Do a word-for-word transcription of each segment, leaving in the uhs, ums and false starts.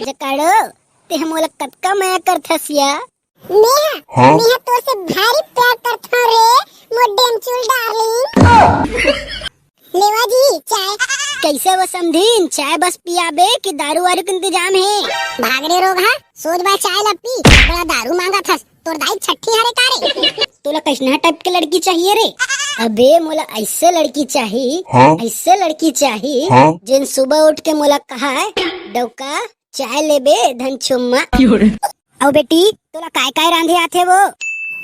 जकाड़ो, Teh मोला कतका मया करथस या? मेंह, हाँ? मेंह तोर से भारी प्यार करथंव रे, मोर डेमचुल डार्लिंग। लेवा जी, चाय। कइसे वो समधिन, चाय बस पियाबे कि दारू वारू के इंतजाम हे? भाग रे रोगहा, सोझ बाय चाय ल पी, बड़ा दारू मांगत हस, तोर दाई छट्ठी हरे का रे? तोला कइसना टाइप के लड़की चाहिए रे? अबे मोला अइसे लड़की चाही, हाँ? अइसे लड़की चाही, हाँ? जेन सुबह उठ के मोला कहाय, "डौका, चाय लेबे धन छुम्मा।" अउ बेटी, तोला काय काय रांधे आथे वो?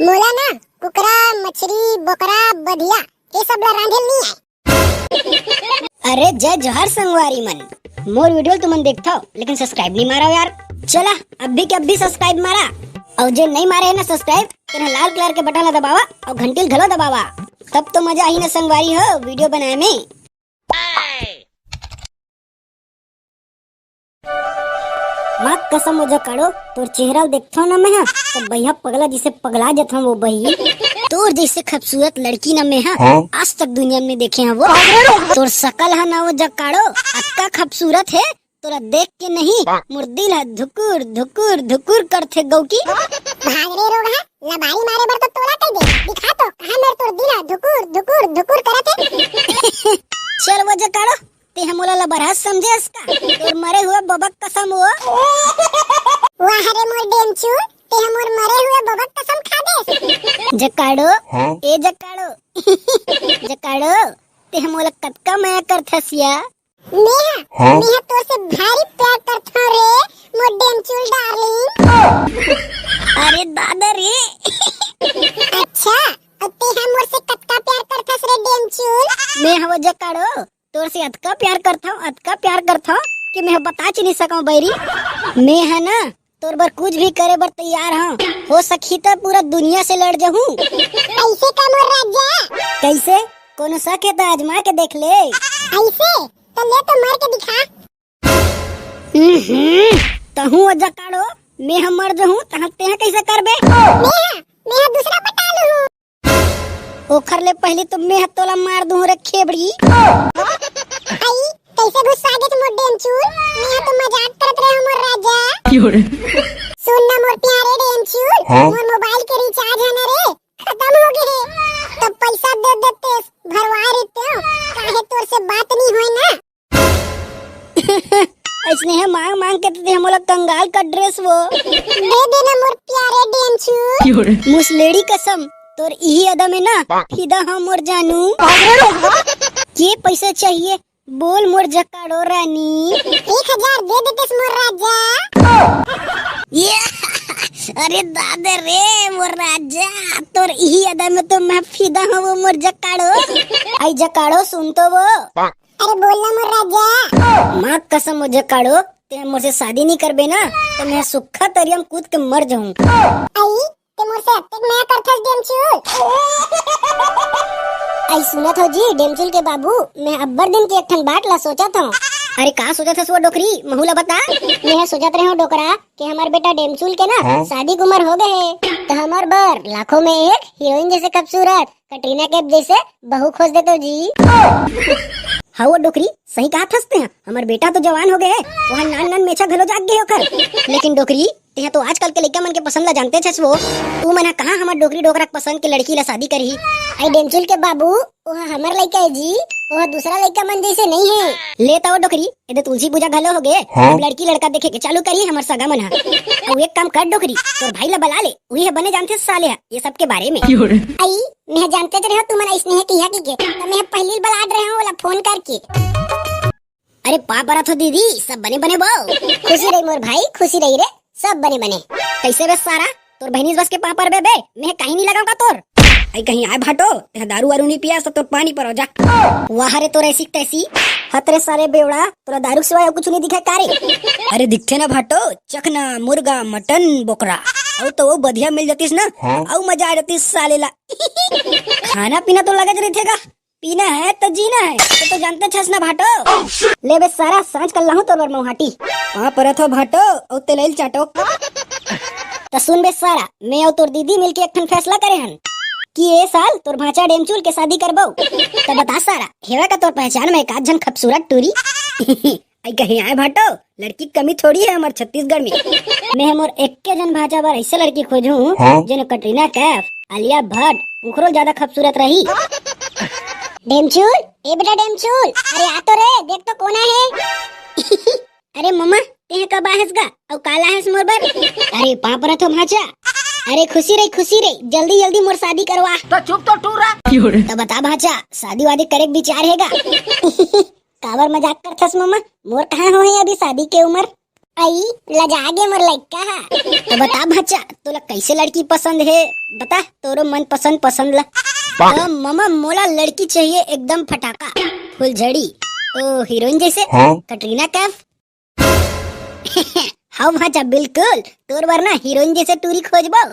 मोला ना कुकरा, मछरी, बोकरा, बधिया, ये सब ला रांधे ल नहीं आय। अरे जय जोहार संगवारी मन, मोर video ल तुमन देखथव लेकिन subscribe नहीं मारव यार। चला अभी के अभी subscribe मारा, अउ जे नहीं मारे हे ना subscribe, तेन लाल colour के button ला दबावा अउ घंटी ल घलो दबावा, तब तो मजा आही ना संगवारी हो video बनाए में। माँ कसम वो जकाड़ो, तोर चेहरा ल देखथंव ना मेंह, त बइहा पगला जइसे पगला जथंव वो बही। तोर जइसे खूबसूरत लड़की ना मेंह, हाँ? आज तक दुनिया में देखे हंव वो। तोर सकल ह ना वो जकाड़ो, अतका खूबसूरत हे, तोला देख के नहीं, मोर दिल ह धुकुर, धुकुर, धुकुर करथे गौकी। भाग रे रोगहा, लबारी मारे बर तो तोला कहि दे, दिखा तो, कहाँ मेर तोर दिल ह धुकुर, धुकुर, धुकुर करत हे। चल वो जकाड़ो, तेंह मोला लबरहा समझे हस का? तोर मरे हुए बबक कसम वो। वाह रे मोर डेमचू, तेंह मोर मरे हुए बबक कसम खा दे। जकाड़ो, हाँ? ए जकाड़ो, जकाड़ो, तेंह मोला कतका मया करथस या? मेंह, हाँ? मेंह तोर से भारी प्यार करथंव रे, मोर डेमचुल डार्लिंग। अरे दादा रे। अच्छा, अउ तेंह मोर से कतका प्यार करथस रे डेमचुल? मेंह वो जकाड़ो, तोर से अतका प्यार करथंव, अतका प्यार करथंव कि मेंह बताच नहीं सकंव बैरी। मेंह ना तोर बर कुछ भी करे बर तैयार हंव। हो सकही त पूरा दुनिया से लड़ जहूं। कइसे का मोर राजा? कइसे? कोनो शक हे त आजमा के देख ले। अइसे? त ले तो मार के दिखा। हम्म, तहूं वो जकाड़ो, मेंह मर जहूं, तहां तेंह कइसे करबे? मेंह, मेंह दूसरा पटा लूं। ओखर ले पहिली तो मेंह तोला मार दूं रे खेबड़ी। आई, कइसे गुस्सा गेच मोर डेमचुल? मेंह तो मजाक करत रहेंव मोर राजा। सुन ना मोर प्यारे डेमचुल, हाँ? मोर mobile के recharge हे ना रे, खतम हो गे हे। त पइसा दे देतेस, भरवाय रहितेंव, काहे तोर से बात नहीं होय ना। अइसने हे मांग मांग के तेंह मोला कंगाल कर डरेस वो। दे देना मोर प्यारे डेमचू। मुसलेड़ी कसम, तोर इही अदा में ना फिदा हंव मोर जानू। के पइसा चाहिए? बोल मोर जकाड़ो रानी। एक हजार दे देतेस मोर राजा। ये, अरे दादा रे मोर राजा, तोर इही अदा में तो मैं फिदा हंव वो मोर जकाड़ो। आई जकाड़ो सुन तो वो। अरे बोल ना मोर राजा। माँ कसम वो जकाड़ो, तें मोर से शादी नहीं करबे ना, त मैं सुक्खा तरिया म कूद के मर जहूं। आई, तें मोर से अतेक मया करथस डेमचुल। आई सुनत हो जी, डेमचुल के बाबू, मैं अब्बड़ दिन के एक ठन बात ला सोचत हंव। अरे का सोचत हस वो डोकरी, महू ला बता। मैं सोचत रहेंव डोकरा, कि हमर बेटा डेमचुल के ना हाँ? शादी के उमर हो गे हे, त हमर बर लाखों में एक हीरोइन जइसे खूबसूरत कटरीना कैफ जइसे बहू खोज देतो जी। हाँ वो डोकरी, सही कहत हस तें, हमर बेटा तो जवान हो गे हे, वहाँ नान नान मेछा घलो जाग गे हे ओकर। लेकिन डोकरी, तें तो आजकल के लइका मन के पसंद ला जानतेच हस वो, उमन ह कहाँ हमर डोकरी डोकरा के पसंद के लड़की ला शादी करही। आई डेमचुल के बाबू, ओह हमर लइका हे जी, ओह दूसरा लइका मन जइसे नहीं हे। ले त वो डोकरी, एदे तुलसी पूजा घलो हो गे, हाँ? अब लड़की लड़का देखे के चालू करही हमर सगा मन ह। अउ एक काम कर डोकरी, तोर भाई ला बला ले, उही ह बने जानथे साले ह ये सब के बारे में। आई, मैं जानतेच रहेंव तुमन अइसने हे किहा कहिके, त मैं पहिली बलात रहेंव ओला फोन करके। अरे पाँव परत हों दीदी, सब बने बने बो। खुशी रही मोर भाई, खुशी रही रे, सब बने बने। कइसे बे सारा, तोर बहिनीच बस के पाँव परबे बे, मैं कहीं नहीं लगांव का तोर। आई कहीं आय भाटो, तें दारू वारू नहीं पिया, सब तोर पानी परो जा। वाह रे तोर ऐसी तैसी। हत रे सारे बेवड़ा, तोला दारू के सिवाय अउ कुछ नहीं दिखय का रे? अरे दिखथे ना भाटो, चखना, मुर्गा, मटन, बोकरा, अउ तो वो बधिया मिल जातिस ना, हाँ? अउ मजा आ जातिस साले ला। खाना पीना तो लगत रहिथे गा, पीना हे त जीना हे, तें तो जानतेच हस ना भाटो। ले बे सारा, सांझ कर लाहूं तोर बर मौहाटी। पाँव परत हों भाटो, अउ तें लइल चाटो। त सुन बे सारा, मैं अउ तोर दीदी मिलके एक ठन फैसला करे हन कि ए साल तोर भांचा डेमचुल के शादी करबो। त बता सारा, हेवय का तोर पहचान में एक आध झन खूबसूरत टूरी? कहीं आए भाटो, लड़की कमी थोड़ी है हमर छत्तीसगढ़ में। मैं हमर एक्के जन भांचा बर ऐसे लड़की खोजूं, हाँ? जेन कटरीना कैफ, आलिया भट्ट, उखरो ज्यादा खूबसूरत रही। डेमचूल, ए बेटा डेमचूल, अरे आ तो रे, देख तो कोन आहे। अरे ममा, तेह कब आहेस गा? अउ का लाहेस मोर बर? अरे पाँव परत हो भांचा। अरे खुशी रही, खुशी रही, जल्दी जल्दी मोर शादी करवा। तो चुप तो टूरा। तो बता भांचा, शादी वादी करे के विचार हे गा? काबर मजाक करथस ममा? मोर कहाँ हो हे अभी शादी के उम्र? आई, लजा गे मोर लइका हा। तो बता भांचा, तोला कैसे लड़की पसंद हे? बता तोरो मन पसंद पसंद ला। तो ममा मोला लड़की चाहिए एकदम फटाका, फुलझड़ी, ओ हीरोइन जैसे, हाँ? कटरीना कैफ। हव भांचा, बिल्कुल तोर बर ना हीरोइन जैसे टूरी खोजबो।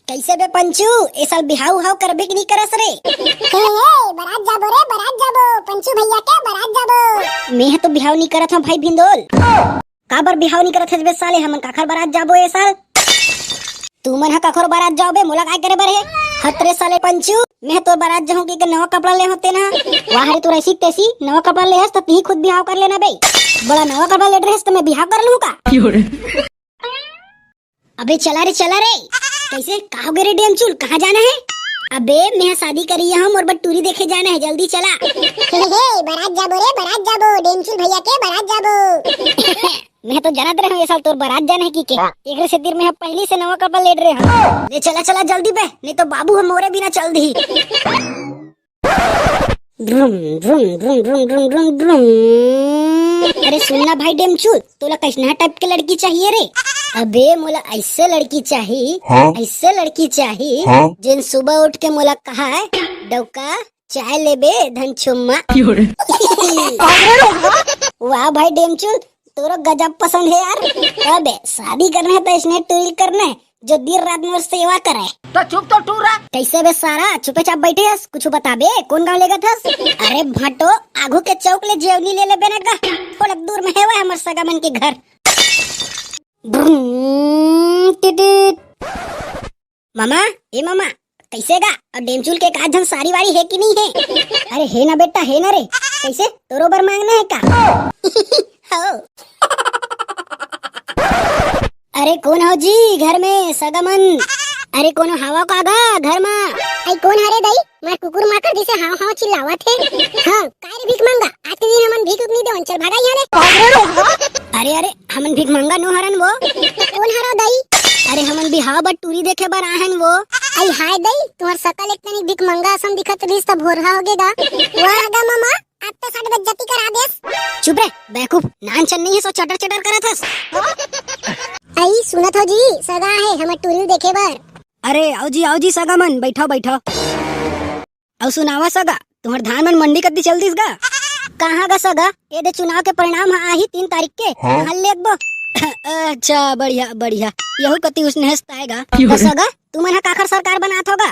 कैसे बे पंचू, ए साल बिहाव उहाव करबे कि नहीं करस रे? हे, हे, बरात जाबो रे, बरात जाबो, पंचू भैया के बरात जाबो। मैं तो बिहाव नहीं करत हूँ भाई भिंदोल। काबर बिहाव नहीं करत हस बे साले, हमन काखर बरात जाबो ए साल? तुमन ह काखर बरात जाओ बे, मोला काय करे बर हे? हत रे साले पंचू, मैं तोर बरात जाहूं के, के नवा कपड़ा ले होते ना। वाह रे, तोर ऐसी तैसी नवा कपड़ा ले हस त तिही खुद बिहाव कर लेना बे। बड़ा नवा कपड़ा ले रहे हस त मैं बिहाव कर लूं का? अबे चला रे, चला रे। कैसे? का हो गे रे डेमचूल, कहाँ जाना है? अबे मैं शादी करी हूँ, मोर बर टूरी देखे जाना है, जल्दी चला। हे, हे, बरात जाबो रे, बरात जाबो, डेमचूल भैया के बरात जाबो। मैं तो जानत रहे हूँ ये साल तोर बरात जाना है कि के। एकरे सेतिर मैं पहली से नवा कपड़ा लेट रहे हूँ। ले चला, चला जल्दी बे, नहीं तो बाबू हम मोरे बिना चल दी। ड्रुम, ड्रुम, ड्रुम, ड्रुम, ड्रुम, ड्रुम, ड्रुम। अरे सुन ना भाई डेमचूल, तोला कैसना टाइप के लड़की चाहिए रे? अबे मोला ऐसे लड़की चाही, हाँ? ऐसे लड़की चाही, हाँ? जेन सुबह उठ के मोला कहा है, "डौका, चाय लेबे धन छुम्मा।" वाह भाई डेमचूल, तोरो गजब पसंद है यार। अबे शादी करना है तो इसने टूरी करना है, जो दिन रात मोर सेवा करे। तो चुप तो टूरा। कैसे बे सारा, चुपे चाप बैठे हस, कुछ बताबे, कौन गांव लेगत हस? अरे भाटो, आगू के चौक ले जेवनी ले लेबे ना गा, थोड़ा दूर में हेवय हमर सगा मन के घर। ब्रूम, टिटिट। मामा, ए मामा, कैसे गा? और डेमचूल के का झन सारी वारी है कि नहीं है? अरे है ना बेटा, है ना रे। कैसे, तोरो बर मांगना है का? हो। अरे कोन हो जी घर में सगा मन? अरे कोनो हवा का गा घर मा? आई कोन हरे दई? मैं कुकुर माकर जैसे हाव हाव चिल्लावत हे। हाँ, काय रे भीख मंगा? आज के दिन हमन भीख उख नहीं देवन, चल भागा यहाँ ले। अरे अरे, हमन भीख मंगा नो हरन वो। कोन हरो दई? अरे हमन बिहाव बर टूरी देखे बर आहन वो। आई हाय दई, तुम्हार सकल एक तनिक भीख मंगा असम दिखत रहिस त भोरहा हो गे गा। वाह गा मामा, अब तो साढ़े बेइज्जती करा देस। चुप रे बेवकूफ, नान चन नहीं है सो चटर चटर करत हस। आई सुनत हो जी, सगा है हमर टूरी देखे बर। अरे आओ जी, आओ जी सगा मन, बैठो बैठो। अउ सुनावा सगा, तुम्हार धान मन मंडी कति चल दिस गा? कहाँ गा सगा, ये दे चुनाव के परिणाम ह आही तीन तारीख के, हाँ? कहाँ लेगबो? अच्छा बढ़िया बढ़िया, यहू कति उसने हंसता है गा। तो सगा, तुमन ह काखर सरकार बनात होगा?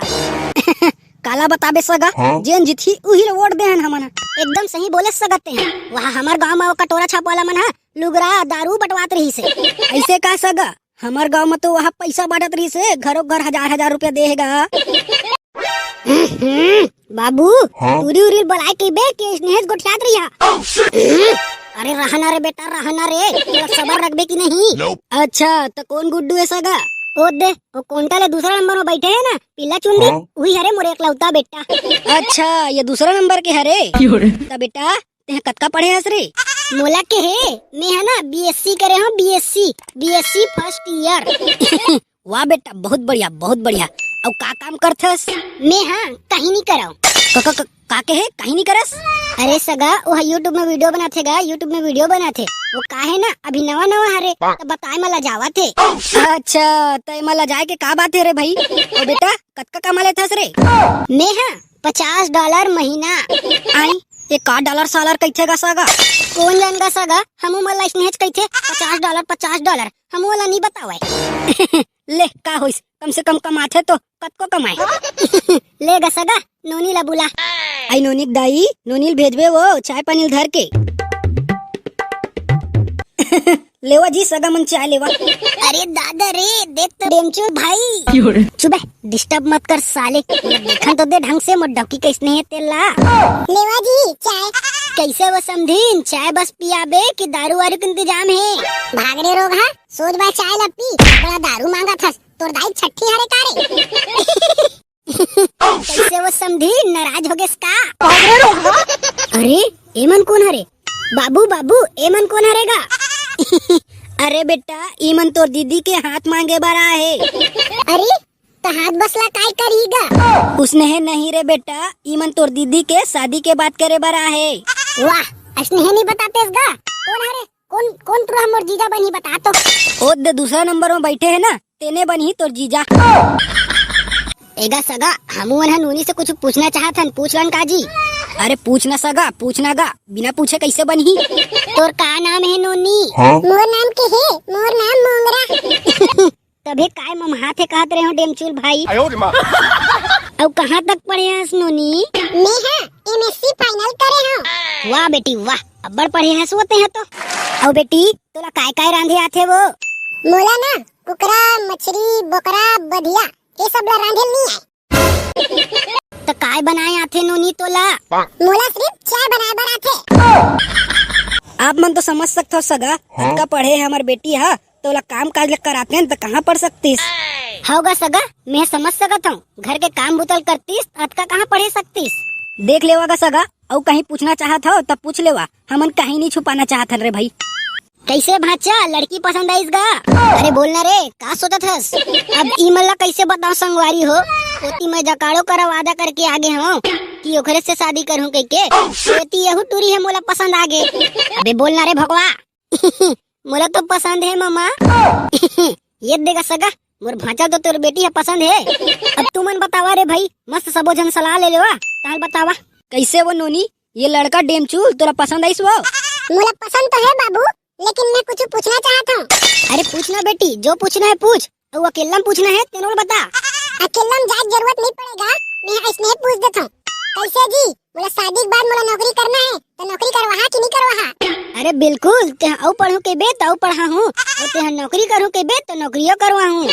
काला बताबे सगा, हाँ? जेन जीतही उही ल वोट देहन हमन ह। एकदम सही बोले सगा तें ह। वहाँ हमर गांव म वो कटोरा छाप वाला मन ह लुगरा दारू बंटवात रहिस हे। ऐसे का सगा? हमर गांव म तो वहाँ पैसा बांटत रहिस हे, घरो घर हजार हजार रुपया दे हे गा। हम्म, बाबू, हाँ? टूरी उरी ल बलाय कहिबे के स्नेहेच गोठियात रहिहा। अरे रहना रे बेटा, रहना रे, थोड़ा सबर रखबे कि नहीं? अच्छा, त कोन गुड्डू हे सगा? ओ दे, ओ कोंटा ले दूसरा नंबर में बैठे हे ना, पीला चुंदी, हाँ? उही हरे मोरे एकलौता बेटा। अच्छा, ये दूसरा नंबर के हरे? त बेटा, तें कतका पढ़े हस रे? मोला के हे, मैं ह ना बीएससी करे हूँ, बीएससी, बीएससी फर्स्ट ईयर। वाह बेटा, बहुत बढ़िया, बहुत बढ़िया। अउ का काम करथस? मैं ह कहीं नहीं करव। क-, क-, क-, का के हे? कहीं नहीं करस? अरे सगा, वो ह YouTube में वीडियो बनाथे गा, YouTube में वीडियो बनाथे। वो का हे ना, अभी नवा नवा हरे, त बताए म लजावत हे। अच्छा, त एमा लजाए के का बात हे रे भाई? ओ बेटा, कतका कमा लेथस रे? मैं ह पचास डॉलर महीना। आई, ये का डॉलर सालर कहिथे गा सगा? कोन जान गा सगा, हमू मन ला स्नेहच कहिथे, पचास डॉलर, पचास डॉलर, हमू ला नहीं बतावय। ले, का होइस, कम से कम कमाथे तो कतको कमाए। ले गा सगा, नोनी ला बुला। आई नोनी के दाई, नोनी ल भेजबे वो, चाय पानी ल धर के। लेवा जी सगा मन चाय लेवा। अरे दादा रे, देख तो डेमचू भाई। चुबे, डिस्टर्ब मत कर साले। देखन तो दे ढंग से मोर डौकी कइसने हे तेला। लेवा जी चाय। कइसे वो समधिन, चाय बस पियाबे कि दारू वारू के इंतजाम हे? भाग रे रोगहा, सोच बा चाय ला पी, बड़ा दारू मांगत हस, तोर दाई छट्ठी हरे का रे? कइसे वो समधिन, नाराज हो गेस का? अरे, एमन कोन हरे? बाबू, बाबू, एमन कोन हरे गा? अरे बेटा, ईमन तोर दीदी के हाथ मांगे बर आए हे। अरे, त हाथ बसला काय करही गा? उसने हे नहीं रे बेटा, ईमन तोर दीदी के शादी के बात करे बर आए हे। वाह, असने हे नहीं बतातेस गा? कोन हरे? कोन, कोन टुरा मोर जीजा बनही बता तो? ओ दे दूसरा नंबर में बैठे हे ना, तेने बनही तोर जीजा। एगा सगा, हमू मन ह नोनी से कुछ पूछना चाहत हन, पूछ लन का जी? अरे पूछ ना सगा, पूछ ना गा, बिना पूछे कइसे बनही? तोर का नाम हे नोनी? हाँ? मोर नाम के हे, मोर नाम मोंगरा। तभे काय ममहात हे कहत रहे हो डेमचूल भाई। अउ कहाँ तक पढ़े हस नोनी? मैं ह एमएससी फाइनल करे हूँ। वाह बेटी वाह, अब्बड़ पढ़े हस वो तेहा तो। अउ बेटी, तोला काय काय रांधे आथे वो? मोला ना कुकरा, मछरी, बोकरा, बधिया, ये सब ला रांधे ल नहीं आए। त काय बनाए आथे नोनी तोला? मोला सिर्फ चाय बनाए बर आथे। आप मन तो समझ सकथव सगा, अतका पढ़े हे हमर बेटी ह, तोला काम काज ल करातेन त कहाँ पढ़ सकतीस? हव गा सगा, मैं समझ सकत हूँ, घर के काम बुतल करतीस, अतका कहाँ पढ़े सकतीस? देख लेवा गा सगा, अउ कहीं पूछना चाहत हव त पूछ लेवा, हमन कहीं नहीं छुपाना चाहत हन रे भाई। कइसे भांचा, लड़की पसंद आइस गा? अरे बोलना रे, का सोचत हस? अब ईमन ला कइसे बताओ संगवारी हो, ओती मैं जकाड़ो करा वादा करके आगे हूँ कि ओकरे से शादी करहूँ कहिके, ओती यहू टूरी हे मोला पसंद आगे। अबे बोलना रे भगवा। मोला तो पसंद हे ममा। ये देगा सगा, मोर भांचा तो तोर बेटी ह पसंद हे। अब तुमन बतावा रे भाई, मस्त सबो झन सलाह ले लेवा, ताल बतावा। कइसे वो नोनी, ये लड़का डेमचूल तोला पसंद आइस वो? मोला पसंद तो हे बाबू, लेकिन मैं कुछ पूछना चाहत हूँ। अरे पूछ ना बेटी, जो पूछना हे पूछ, अउ अकेल्ला में पूछना हे तेनो ल बता। अकेल्ला में जाए के जरूरत नहीं पड़ेगा, मैं अइसने पूछ देत हूँ। कइसे जी, मोला शादी के बाद मोला नौकरी करना हे, त नौकरी करवाहा कि नहीं करवाहा? अरे बिल्कुल, तेहा अउ पढ़हूँ कहिबे त अउ पढ़ाहूँ, अउ तेहा नौकरी करहूँ कहिबे त नौकरियो करवाहूँ।